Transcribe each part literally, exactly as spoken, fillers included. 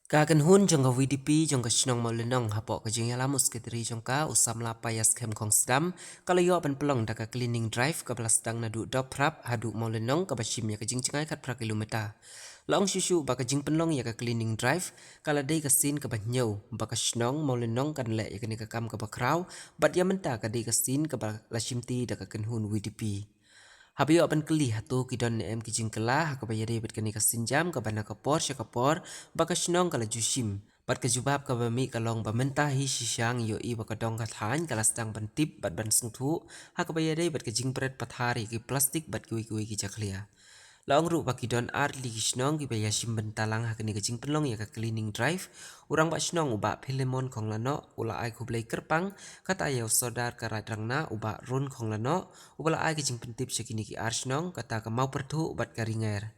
Ka kynhun jong ka V D P jong ka shnong Mawlynnong hapoh ka jingïalam u sekretari jong ka, u samla Paias Khemkhong Sdam, ka la ïoh ban pynlong da ka cleaning drive kaba la sdang naduh Dophrap haduh Mawlynnong kaba shim ïa ka jingjngai khatphra kilometer. La ong shuh shuh ba ka jingpynlong ïa ka cleaning drive ka la dei ka sien kaba hynñiew ba ka shnong Mawlynnong kan leh ïa kane ka kam kaba khraw bad ïa mynta ka dei ka sien kaba la shimti da ka kynhun V D P. Haba ïoh ban kylli hato ki don ne em ki jingkylla ha kaba ïadei bad kane ka sienjam kaba na ka por sha ka por ba ka shnong ka la ju shim, bad ka jubab kaba mih ka long ba mynta hi shisha ngi ïohi ba ka dong ka thaiñ ka la sdang ban tip bad ban sngewthuh ha kaba ïadei bad ka jingbret pathar ïa ki plastik bad kiwei kiwei ki jakhlia. La ong ruh ba ki don ar tylli ki shnong kiba ïashim bynta lang ha kane ka jingpynlong ïa ka cleaning drive. U rangbah shnong u Bah Philemon Khonglynoh u la ai khublei kyrpang, kata ïa u Sordar ka Raid Rangna u Bah Run Khonglynoh uba la ai ka jingpyntip sha kine ki ar shnong, kata ka Mawpyrthuh bad ka Ringer.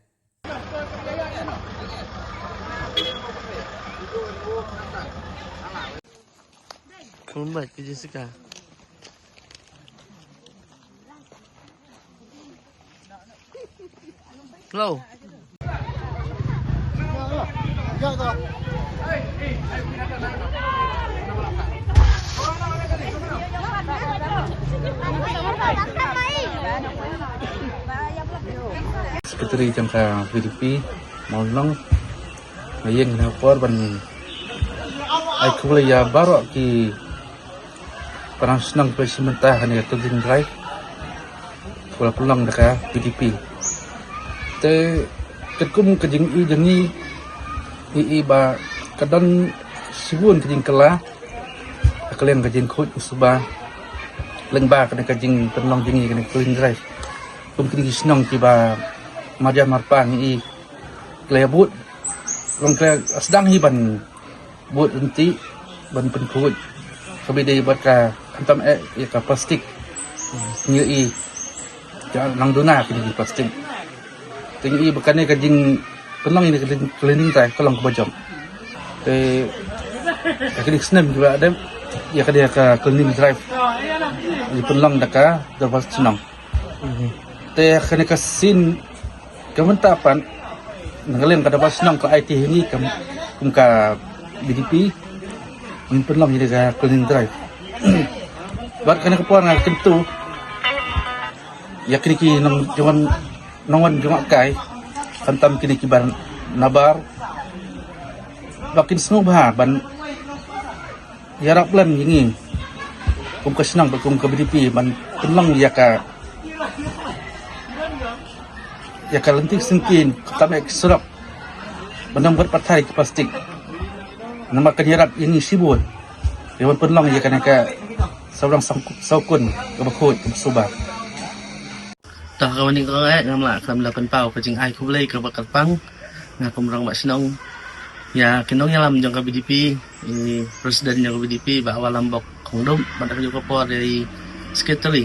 Kumba ki Jessica. Hello. Secretary jong ka V D P Mawlynnong, nga ïeng ha por ban ai khublei ïa baroh ki para shnong kiba shim bynta ha kane ka cleaning drive kaba la pynlong da ka V D P. Te katkum ka jingïohi jong ngi, ngi i ba ka don shibun ka jingkylla ha ka liang ka jingkhuid suba lyngba kane ka jingpynlong jong ngi kane ka cleaning drive. Kum kine ki shnong kiba marjan marpa ngi i ki la ïabud, long ki la sdang hi ban bud ryntih ban pynkhuid kaba dei bad ka, khamtam eh ïa ka plastik. Ngi i ka nang duna kine ki plastik. Te ngi i ba kane ka jingpynlong ïa ka cleaning drive ka long kaba jop. Te ka kine ki snem kiba dep ïa kane ka cleaning drive ngi pynlong da ka dorbar shnong. Te kane ka sien ka mynta pat na ka liang ka dorbar shnong ka la aiti ha ngi kum, kum ka V D P ngin pynlong ïa ka cleaning drive. Bad kane ka por nga kyntu ïa kine ki nong jong, nongwan jong kai, khamtam kine kiba nabar ba kin sngewbha ban ïarap lem ïa ngi kum ka shnong bad kum ka V D P ban pynlong ïa ka, ïa ka lynti syngkien, khamtam eh ki surok ban ym bret pathar ïa ki plastik. Namar kan ïarap ïa ngi shibun ïa ban pynlong ïa kane ka sawdong sawkun kaba khuid kaba suba. Te ha kawei ka por eh ngam lah khlem da pynpaw ka jingai khublei kaba kyrpang, nga kum rangbah shnong ïa ki nongïalam jong ka V D P, i president jong ka V D P Bah Walambok Khongdum, bad ha kajuh ka por ïa i secretary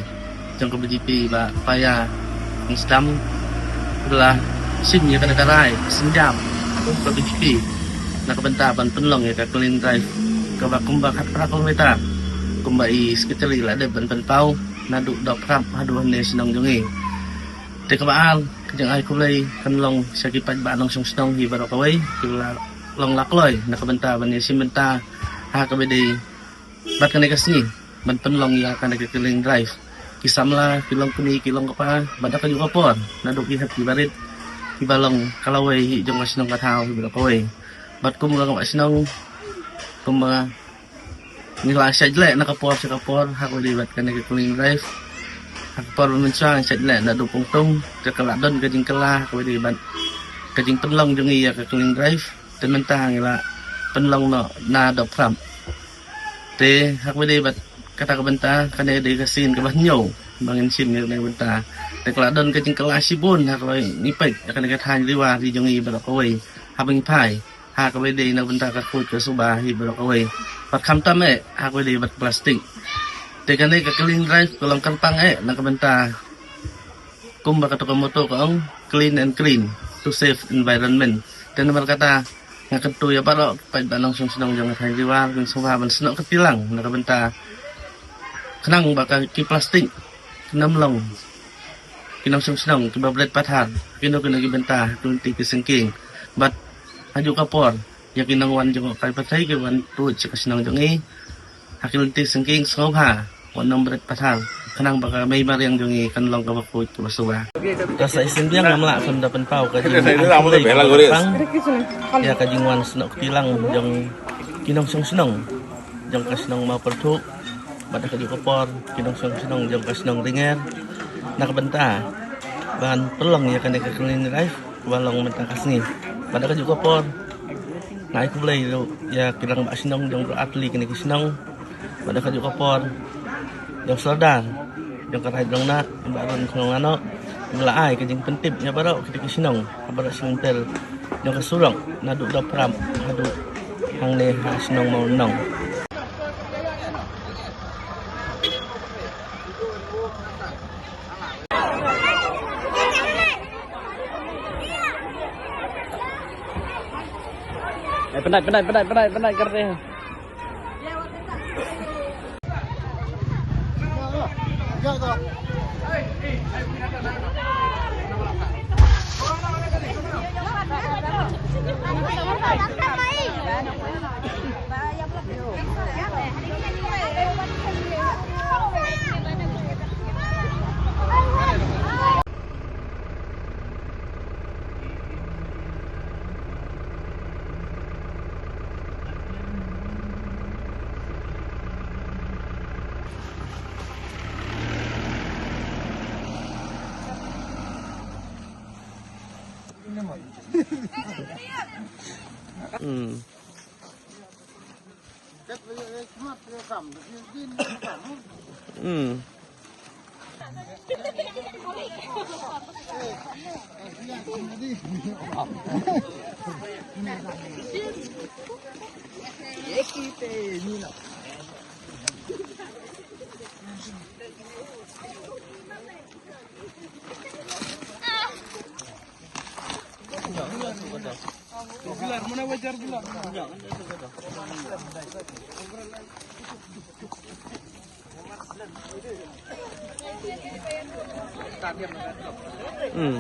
jong ka V D P Bah Paias Khong Sdam, ba la shim ïa kane ka rai ka sienjam kum ka V D P na ka bynta ban pynlong ïa ka cleaning drive kaba kumba khatphra kilometer kumba i secretary la dep ban pynpaw naduh Dophrap haduh hangne shnong jong ngi. Te kaba ar ka jingai khublei kan long sha ki paidbah nongshong shnong hi baroh kawei kiba la long la kloi na ka bynta ban ïashim bynta ha kaba dei bad kane ka sngi ban pynlong ïa kane ka cleaning drive. Ki samla, ki long kmie, ki long kpa, bad ha kajuh ka por naduh ki hep ki barit kiba long ka lawei hi jong ka shnong ka thaw hi baroh kawei. Bad kum ka rangbah shnong kumba ngi la shait leh na ka por sha ka por ha kaba dei bad kane ka cleaning drive. Ha ka por ba mynshuwa ngi shait leh naduh Pongtung, te ka la don ka jingkylla ha kaba dei bad ka jingpynlong jong ngi ïa ka cleaning drive. Te mynta ngi la pynlong noh na Dophrap. Te ha kaba dei bad kata ka bynta kane dei ka sien kaba hynñiew ba ngin shim ïa kane ka bynta. Te ka la don ka jingkylla shibun ha kaba ngi peit ïa kane ka thaiñ Ri War ri jong ngi baroh kawei haba ngi phai ha kaba dei na ka bynta ka khuid ka suba hi baroh kawei. Bad khamtam eh ha kaba dei bad plastik. Te kane ka cleaning drive ka long kyrpang eh na ka bynta kumba kato ka motto ka ong clean and green to save environment. Te namar kata nga kyntu ïa baroh ki paidbah nongshong shnong jong ka thaiñ Ri War kin sngewbha ban snoh kti lang na ka bynta khnang ba ka ki plastik kin ym long ki nongshong shnong kiba bret pathar kino kino ki bynta ki lynti ki syngkien. Bad ha kajuh ka por Ïa ki nongwan jong ka pyrthei ki wan tuid sha ka shnong jong ngi ha ki lynti syngkien sngewbha wan nym bret pathar, khnang ba ka mei mariang jong ngi kan long kaba khuid kaba suba. Ka sa shisien biang ngam lah ban da pynpaw ka jingkhublei kaba kyrpang ïa ka jingwan snoh kti lang jong ki nongshong shnong jong ka shnong Mawpyrthuh bad ha kajuh ka por ki nongshong shnong jong ka shnong Ringer na ka bynta ban pynlong ïa kane ka clean drive kaba long mynta ka sngi. Bad ha kajuh ka por nga ai khublei ruh ïa ki rangbah shnong jong baroh artylli kine ki shnong. Bad ha kajuh ka por jong sordar jong ka Raid Rangnah, Bah Ron Khnong Nano, ba la ai ka jingpyntip ïa baroh kine ki shnong ha baroh shnong ter jong ka surok naduh Dawprap haduh hangne ha shnong Mawlynnong. Eh, pynai, pynai, pynai, pynai, pynai, karte. Hmm. Hmm. Hmm.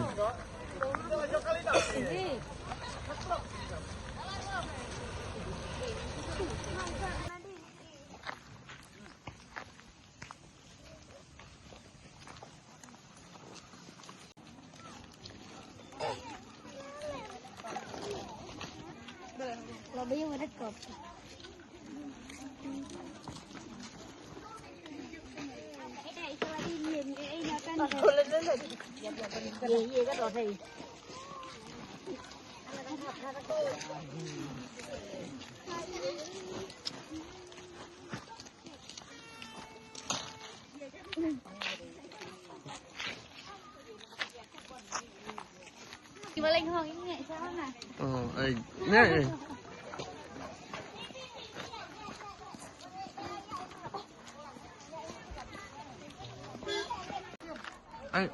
Oh, ai, ne, ai. Ai.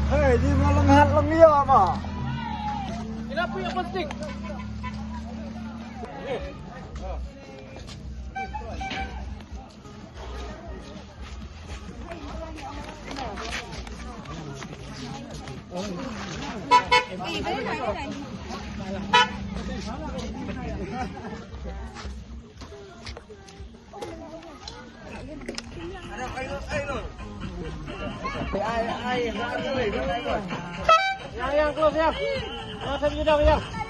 Hei, di malam hat lem ya, apa? Kenapa ya plastik? Yang, yang, close, yang. Close, yang.